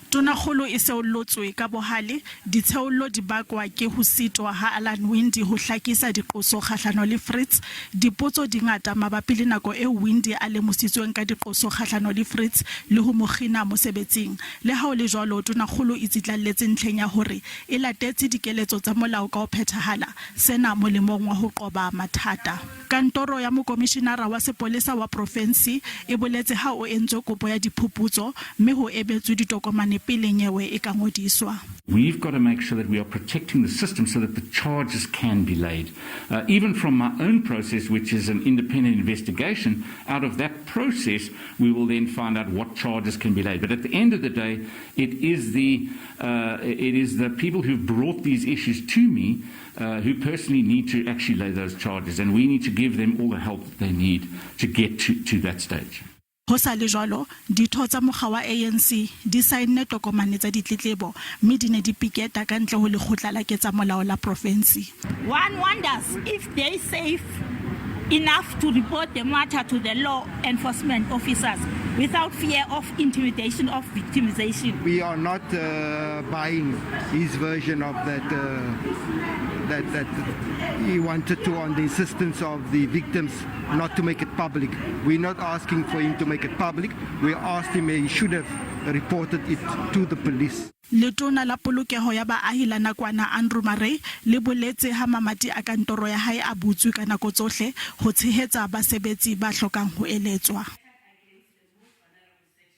Tonakgolo e seollotswe ka bohale, ditsheollo di bakwa ke ho sitwa ha Alan Winde ho hlakisa diqoso kgahlano le Fritz. Dipotso di ngata mabapi le nako eo Winde a lemositsweng ka diqoso kgahlano le Fritz le ho mo kgina mosebetsing. Le ha ho le jwalo, Tonakgolo e tsitlalletse ntlheng ya hore e latetse dikeletso tsa molao ka ho phethahala, sena molemong wa ho qoba mathata. Kantoro ya Mokomishinara wa Sepolesa wa Profensi e boletse ha o entswe kopo ya diphuputso mme ho emetswe ditokomane pele nyewe e ka ngodiswa. We've got to make sure that we are protecting the system so that the charges can be laid. Even from my own process, which is an independent investigation, out of that process we will then find out what charges can be laid. But at the end of the day, it is the, it is the people who've brought these issues to me who personally need to actually lay those charges, and we need to give them all the help that they need to get to that stage. Ho sa le jwalo, ditho tsa mokga wa ANC di saenne tokomane tsa ditletlebo mme di ne di piketa ka ntle ho lekgotla la ketsamolao la profensi. One wonders if they safe enough to report the matter to the law enforcement officers without fear of intimidation of victimization. We are not buying his version of that, that he wanted to, on the insistence of the victims, not to make it public. We're not asking for him to make it public. We asked him he should have reported it to the police. Letona la Polokeho ya Baahi la nakwana Anroux Marais le boletse ha mamati a kantoro ya hae a butswe ka nako tsohle ho tshehetsa basebetsi ba hlokang ho eletswa.